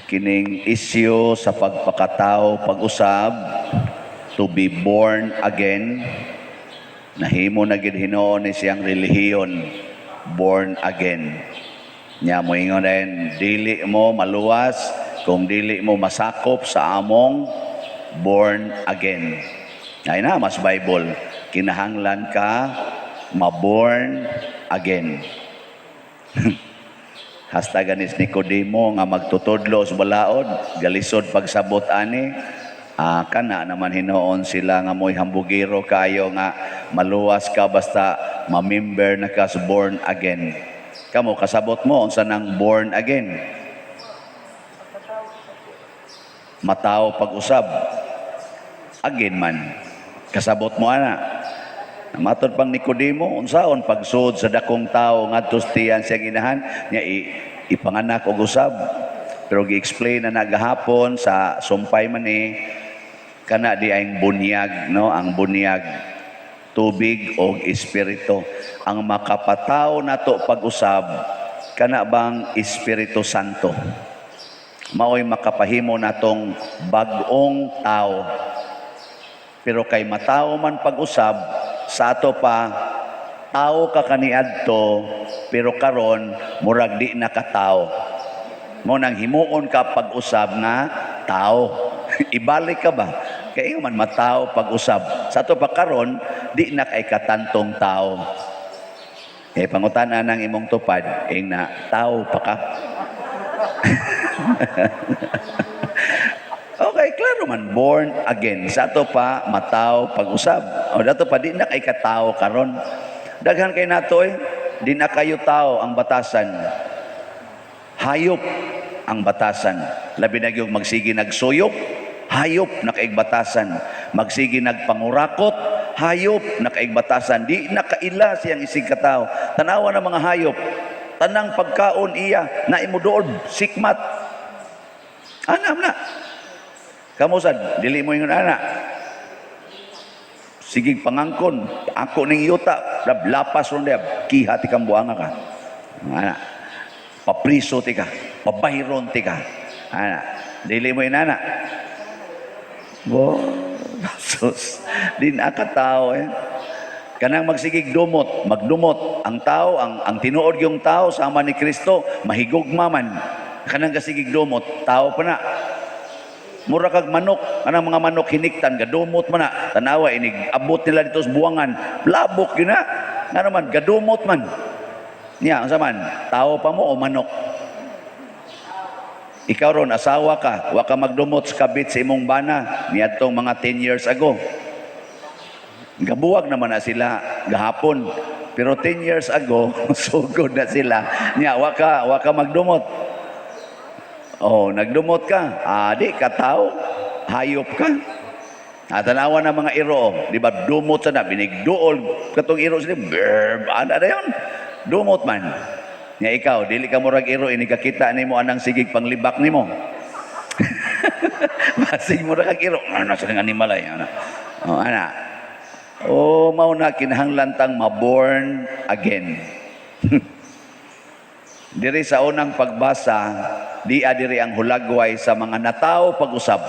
Kining isyu sa pagpakatao pag-usab, to be born again, nahimo na gid hinuon ni siyang relihiyon, born again. Nya moingon din, dili mo maluwas kung dili mo masakop sa among born again. Ay na mas Bible, kinahanglan ka ma-born again. Hasta ganis Nicodemo nga magtutudlo sa balaod, galisod pagsabot ani, kana naman hinuon sila nga mo'y hambugiro kayo nga maluwas ka basta mamember na ka sa born again. Kamo, kasabot mo unsa nang born again? Matawo pag-usab. Again man. Kasabot mo ana? Matod pang Nicodemo, unsaon pagsud sa dakong tao ngadto sa tiyan siyang inahan niya, ipanganak og usab? Pero gi-explain na nagahapon sa sumpay man ni kana di ang bunyag, no? Ang bunyag, tubig og espiritu. Ang makapatawo nato pag-usab, kana bang Espiritu Santo, maoy makapahimo natong bag-ong tao. Pero kay matawo man pag-usab, sa ato pa tao ka kaniadto, pero karon murag di na ka tao. Mo nang himuon ka pag-usab nga tao. Ibalik ka ba? Kay ingon man matao pag-usab. Sa ato pa karon di na kay katantong tao. Eh, pangutana ng imong tupad, ing na tao pa ka? Okay, klaro man, born again. Sa ato pa, matao pag-usab. O dato pa, di na kay katao karon. Daghan kay nato eh, di na kayo tao ang batasan. Hayop ang batasan. Labi na yung magsige nagsuyop, hayop na kaigbatasan. Magsige nagpangurakot, hayop na kaigbatasan. Di na kaila siyang isig katao. Tanawa ng mga hayop, tanang pagkaon iya, na imudool, sikmat. Anam na. Kamo sad, dili mo ingon ana. Sige pangangkon, ako ning yuta, lapas ron diab, kiha ti kang buanga ka. Ana. Papriso ti ka, pabayron ti ka. Ana, dili mo inana. Bo, sus, di na katao eh. Kanang magsigig dumot, magdumot ang tao, ang tinuod yung tao sama ni Kristo, mahigugma man. Kanang kasigig dumot, tao pa na. Mura kag manok, kanang mga manok hiniktan, gadumot man na. Tanawa, inig abot nila dito sa buwangan, labok yun na. Nga naman, gadumot man. Niya, ang man, tao pa mo o manok? Ikaw ron, asawa ka, wa ka magdumot sa kabit sa imong bana, niadtong mga 10 years ago. Gabuwag naman na sila gahapon. Pero 10 years ago, sugod na sila. Niya, wa ka magdumot. Oh, nagdumot ka. Ah, di ka tao. Hayop ka. Ah, tanawa ng mga iro, oh. Di ba, dumot sa na, binigduol, katong iro sila, brr, ana na yun. Dumot man. Nya ikaw, dili ka murag iro, ini kakita nimo anang sigig panglibak nimo. Basig murag kag iro, ano sa animal ay, ano. Oh, ana. Oh, mao na kinahanglan tang maborn again. Diri sa unang pagbasa, di diri ang hulagway sa mga natao pag-usab.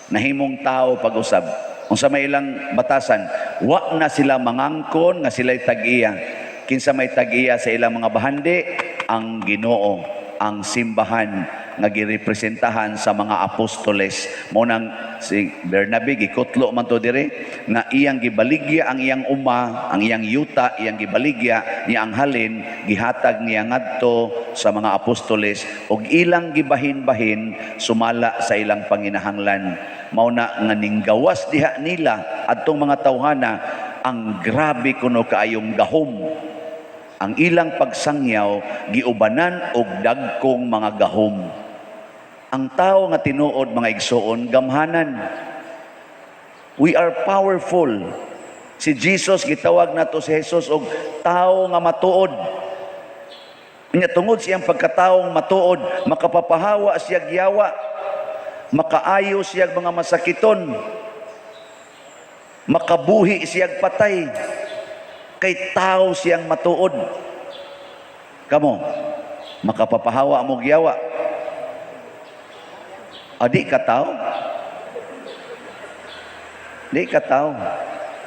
Nahimong tao pag-usab. Unsa may ilang batasan, wa na sila mangangkon nga sila'y tag-iya. Kinsa may tag-iya sa ilang mga bahandi? Ang Ginoo, ang simbahan nga girepresentahan sa mga apostoles. Mo nang si Bernabe gikutlo man to diri nga iyang gibaligya ang iyang uma, ang iyang yuta, iyang gibaligya niya ang halin gihatag niya ngadto sa mga apostoles ug ilang gibahin-bahin sumala sa ilang panginahanglan. Mao na nga ninggawas diha nila adtong mga tawhana ang grabe kuno kaayong gahom. Ang ilang pagsangyaw giubanan og dagkong mga gahom. Ang tao nga tinuod, mga igsoon, gamhanan. We are powerful. Si Jesus, gitawag nato si Jesus og tao nga matuod. Nya tungod siyang pagkataong matuod, makapapahawa siya yawa, makaayo siya mga masakiton, makabuhi siya patay, kay tao siyang matuod. Kamo, makapapahawa mo yawa. Ah, di ka tao? Di ka tao.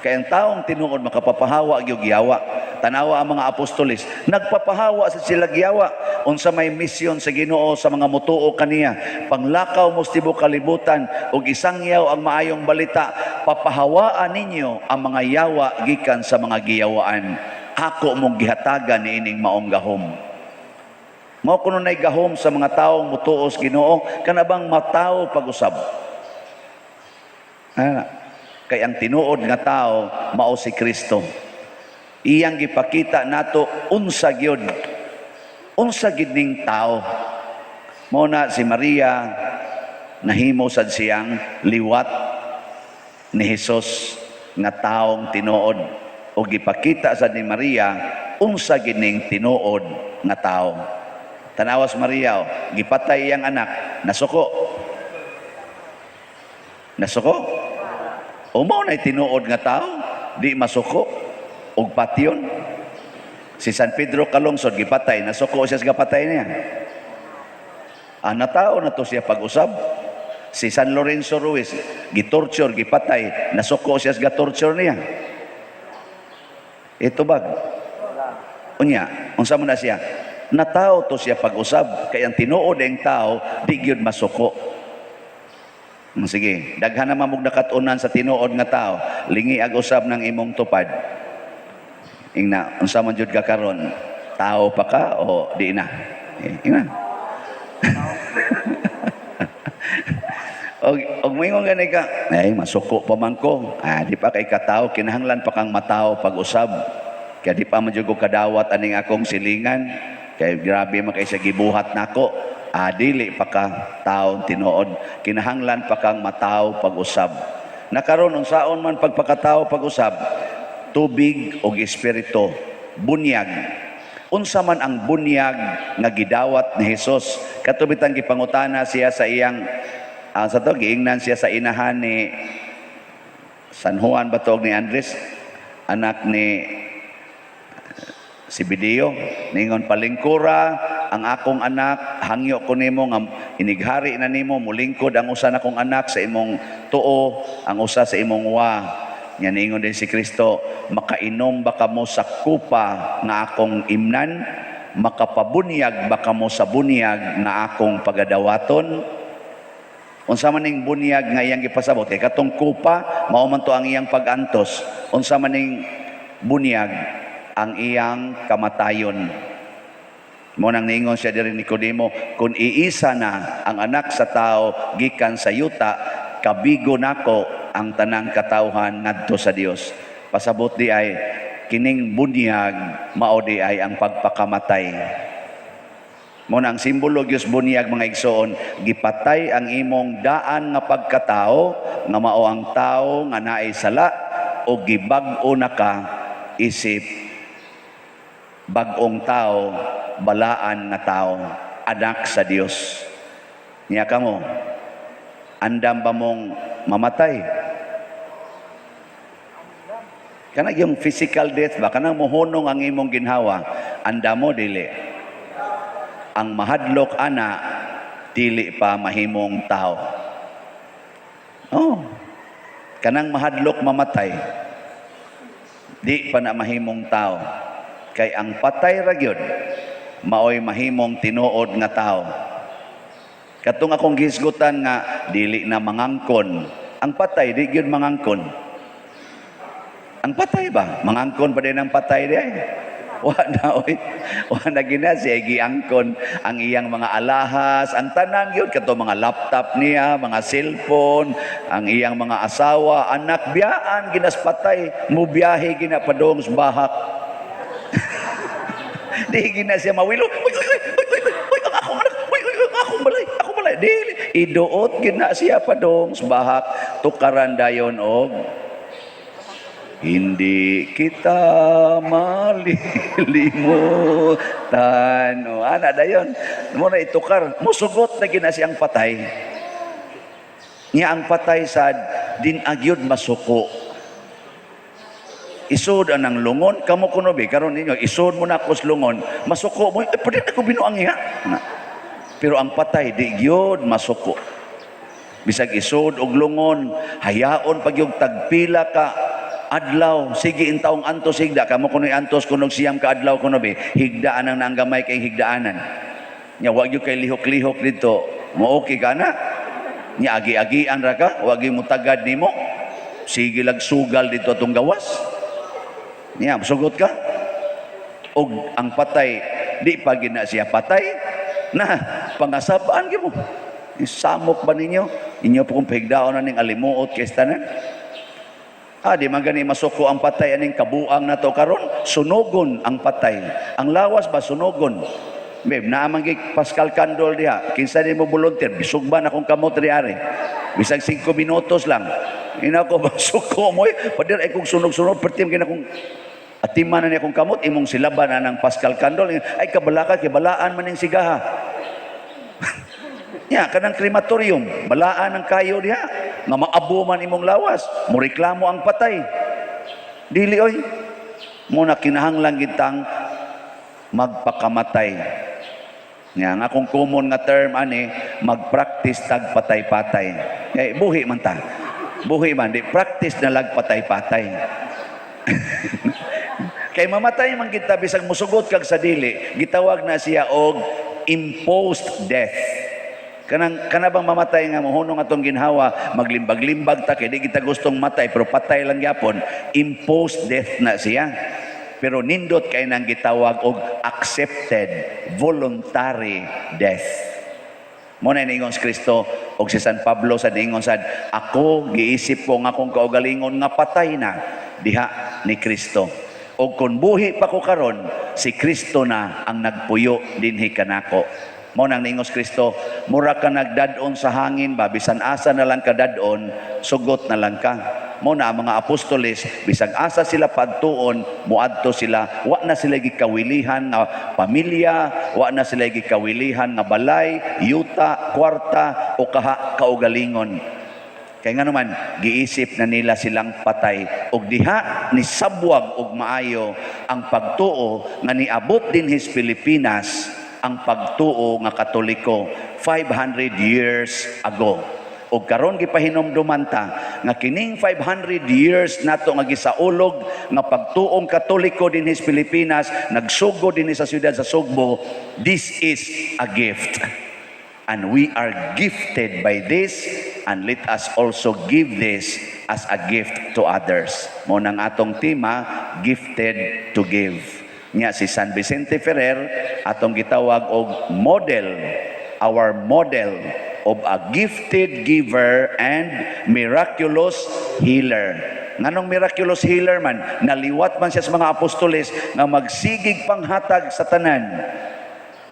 Kay ang taong tinuod makapapahawa gyud yawa. Tanawa ang mga apostoles, nagpapahawa sa sila yawa. Unsa may misyon sa Ginoo sa mga mutuo kaniya? Panglakaw mo sa tibuok kalibutan ug isangyaw ang maayong balita, papahawaan ninyo ang mga yawa gikan sa mga giyawaan. Ako mong gihatagan niining maong gahom. Mao kuno nay gahom sa mga taong mutuo sa Ginoo, kana bang matawo pag-usab. Ana, kay ang tinuod nga tao mao si Kristo. Iyang gipakita nato unsa gyud, unsa gid ning tao. Mao na si Maria nahimo sad siyang liwat ni Hesus nga taong tinuod o gipakita sad ni Maria unsa gid ning tinuod nga tao. Tanawas Maria, oh, gipatay iyang anak, nasuko. Nasuko? O mao na tinuod nga tao, di masuko og patyon. Si San Pedro Calungsod gipatay, nasuko siya sa gapatay niya. Ah, natao na to siya pag-usab. Si San Lorenzo Ruiz, gitorture, gipatay, nasuko siya sa gatorture niya. Ito bag. Unya, unsa man na siya? Natao to siya pag-usab, kay ang tinuod ang tao, di gyud masuko. Sige, daghan naman mong nakat-unan sa tinuod nga tao, lingi ag usab ng imong tupad. Ingna, unsa man jud ka karon? Tao pa ka o di na? Eh, ingna. Og moingon gani ka, ay masuko pa man ko. Ah, di pa kay katao, kinahanglan pa kang matao pag-usab. Kaya di pa man jud ko kadawat aning akong silingan. Kay grabe man kay sa gibuhat nako. Ah, dili pa ka taon tinuod. Kinahanglan pa kang matao pag-usab. Nakaron unsaon man pagpakatao pag-usab, tubig og espiritu, bunyag. Unsa man ang bunyag nga gidawat ni Hesus? Kato bitang gipangutana siya sa iyang sa to giingnan siya sa inahan ni San Juan ba to og ni Andres, anak ni Zebedeo. Ningon, "Palingkura ang akong anak, hangyo ko nimo nga inighari na nimo, mulingkod ang usa nakong anak sa imong tuo, ang usa sa imong wa." Nya ningon din si Kristo, "Makainom ba kamo sa kupa nga akong imnan? Makapabunyag ba kamo sa bunyag nga akong pagadawaton?" Unsa man ning bunyag nga iyang gipasabot? Kay katong kupa mao man to ang iyang pag-antos. Unsa man ning bunyag? Ang iyang kamatayon. Mo nang niingon siya diri Nicodemo, "Kung iisa na ang anak sa tao gikan sa yuta, kabigo nako ang tanang katawhan ngadto sa Dios." Pasabot di ay kining bunyag mao di ay ang pagpakamatay. Mo na ang simbolo gyud bunyag, mga igsoon, gipatay ang imong daan nga pagkatao nga mao ang tao nga naay sala o gibag-o na ka isip bag-ong tao, balaan nga tao, anak sa Dios. Niya kamo, andam ba mong mamatay? Kanang yung physical death ba, kanang mohunong ang imong ginhawa, andam mo dili? Ang mahadlok ana, dili pa mahimong tao. Oh. Kanang mahadlok mamatay, di pa na mahimong tao. Kay ang patay ra gyud maoy mahimong tinuod nga tao. Katong akong gihisgutan nga dili na mangangkon. Ang patay di gyud mangangkon. Ang patay ba? Mangangkon pa din ang patay di ay. Wa na oy. Wa na gina siya giangkon ang iyang mga alahas, ang tanan gyud kato mga laptop niya, mga cellphone, ang iyang mga asawa, anak, biyaan ginas patay, mubiyahe gina padung sa bahak. Di gina siya mawilo. "Uy, uy, uy, uy, uy, uy, ang akong anak. Uy, uy, uy, ang akong balay, akong balay." Dili, iduot gina siya padung sa bahak, tukaran dayon og "Hindi Kita Malilimutan." O, ana dayon. Mo na itukar. Musugot na gina siyang patay. Nya ang patay sad din agyod masuko. Isod ang lungon, kamo kuno bi karon ninyo, isod mo na ako sa lungon, masuko mo, eh, pwede ako binuang iha. Na. Pero ang patay, di gyud masuko. Bisag isod og lungon, hayaon pag yung tagpila ka adlaw, sige intawong antos higda, kamo kuno'y antos kunog 9 ka adlaw kuno be, higdaan ang nanggamay kay higdaanan. Nya wag gyud kay lihok-lihok dito, mo okay ka na. Nya agi-agian ra ka, wag gyud mo tagad nimo. Sige lag sugal dito atong gawas. Nya sugot ka. Og ang patay, di pa gina siya patay na pangasabaan gyud mo. Samok ba ninyo? Inyo po kung pahigdaon na ning alimuot kay tanan. Ah, di man gani masuko ang patay aning kabuang nato karon, sunogon ang patay. Ang lawas ba sunogon? Babe, naa man gyud Paschal candle diha. Kinsa ni mo volunteer? Bisug ba na akong kamot ri ari? Bisag 5 minutos lang. Ina ko masuko mo eh. Pader ay kung sunog-sunog pertim kina kung atiman na niya akong kamot imong silaban na ng Paschal candle ay kabalaka kay balaan man ning sigaha. Nya kanang crematorium, balaan ang kayo diha nga maabo man imong lawas, moreklamo ang patay. Dili oy. Muna kinahanglan gitang magpakamatay. Nya ang akong common nga term ani, magpractice tag patay-patay. Eh buhi man ta. Buhi man di practice na lag patay-patay. Kay mamatay man kita bisag musugot kag sa dili, gitawag na siya og imposed death. Kanang kana bang mamatay nga mohunong atong ginhawa, maglimbag-limbag ta kay di kita gustong matay pero patay lang gyapon, imposed death na siya. Pero nindot kay nang gitawag og accepted voluntary death. Mo na niingon si Kristo og si San Pablo sa niingon sad, ako giisip ko nga akong kaugalingon nga patay na diha ni Kristo. Og kung buhi pa ko karon, si Kristo na ang nagpuyo dinhi kanako. Mo nang niingon si Kristo, mura ka nagdad-on sa hangin ba, bisan asa na lang ka dad-on, sugot na lang ka. Mo na ang mga apostoles, bisag asa sila padtuon, muadto sila, wa na sila gikawilihan nga pamilya, wa na sila gikawilihan nga balay, yuta, kwarta o kaha kaugalingon. Kay nga naman, giisip na nila silang patay og diha ni sabwag og maayo ang pagtuo nga niabot dinhi sa Pilipinas ang pagtuo nga Katoliko 500 years ago. Og karon gipahinomduman ta nga kining 500 years nato nga gisaulog nga pagtuong Katoliko dinhi sa Pilipinas, nagsugod dinhi sa siyudad sa Sugbo, this is a gift. And we are gifted by this, and let us also give this as a gift to others. Mo nang atong tema, gifted to give. Nya si San Vicente Ferrer atong gitawag og model, our model of a gifted giver and miraculous healer. Nganong miraculous healer man, naliwat man siya sa mga apostoles nga magsigig panghatag sa tanan.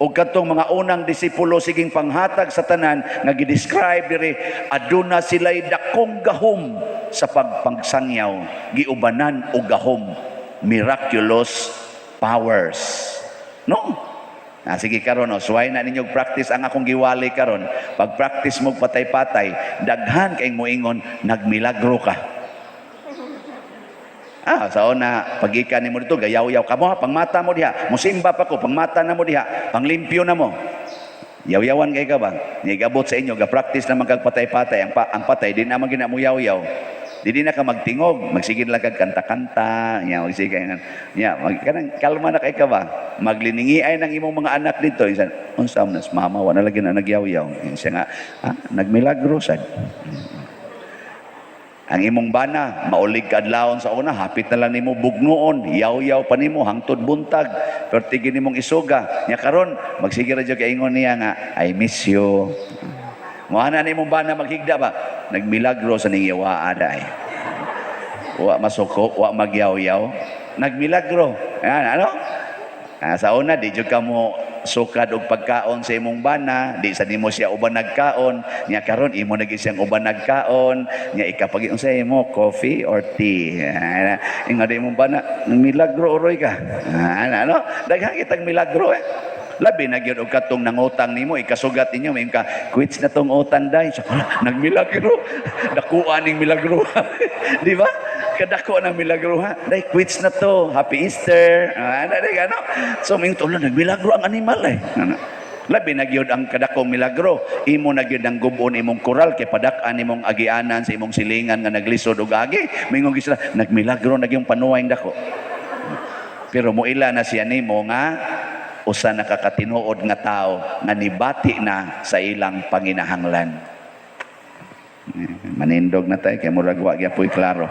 Og katong mga unang disipulo siging panghatag sa tanan nga gi-describe diri, aduna sila'y dakong gahom sa pagpagsangyaw, giubanan og gahom, miraculous powers. No? Ah, sige karon no, suway na ninyo practice ang akong giwali karon. Pag practice mo patay-patay, daghan kay moingon nagmilagro ka. Ah, sa una, pagikan nimo dito, gayaw-yaw ka mo, pangmata mo diha. Musimba pa ko, pangmata na mo diha, panglimpyo na mo. Yaw-yawan kay ka ba? Nigabot sa inyo, ga-practice naman kag patay-patay. Ang patay, di naman gina mo yaw-yaw. Di na ka magtingog, magsigid lang kag kanta-kanta, nya magsige nya, mag kanang kalma na kay ka ba? Magliningi ay ng imong mga anak dito, insan, unsa man nas mama, wala lagi na nagyaw-yaw. Siya nga, ah, nagmilagro sad. Ang imong bana, maulig ka adlawon sa una, hapit na lang nimo bugnoon, yaw-yaw pa nimo hangtod buntag, pero tigin nimong isuga. Nya karon, magsige ra jud kay ingon niya nga, "I miss you." Moana ni imong bana maghigda ba? Nagmilagro sa ning yawa ay. Wa masuko, wa magyaw-yaw. Nagmilagro. Ayan, ano? Ah, sa una, di jud ka mo sukad og pagkaon sa imong bana, di sa nimo siya uban nagkaon, nya karon imo na gyud siyang uban nagkaon, nya ikapag unsa imo, coffee or tea. Ah, ingon di imong bana, milagro oroy ka. Ah, ano? Daghan kitang milagro eh. Labi na gyud og katong nangutang nimo, ikasugat ninyo, may ka, "Quits na tong utang day." So, hala, nagmilagro. Dakuan ning milagro. Di ba? Kadako ng milagro ha. "Day, quits na to. Happy Easter." Ah, ano, ano? So, may tulo, nagmilagro ang animal eh. Ano? Labi na gyud ang kadakong milagro, imo na gyud ang gub-on imong koral kay padak-an imong agianan sa imong silingan nga naglisod og agi. Mingon gyud sila, nagmilagro na gyud panuway dako. Pero moila na siya nimo nga usa na ka katinuod nga tao nga nibati na sa ilang panginahanglan. Eh, manindog na tayo kay murag wa gyapoy klaro.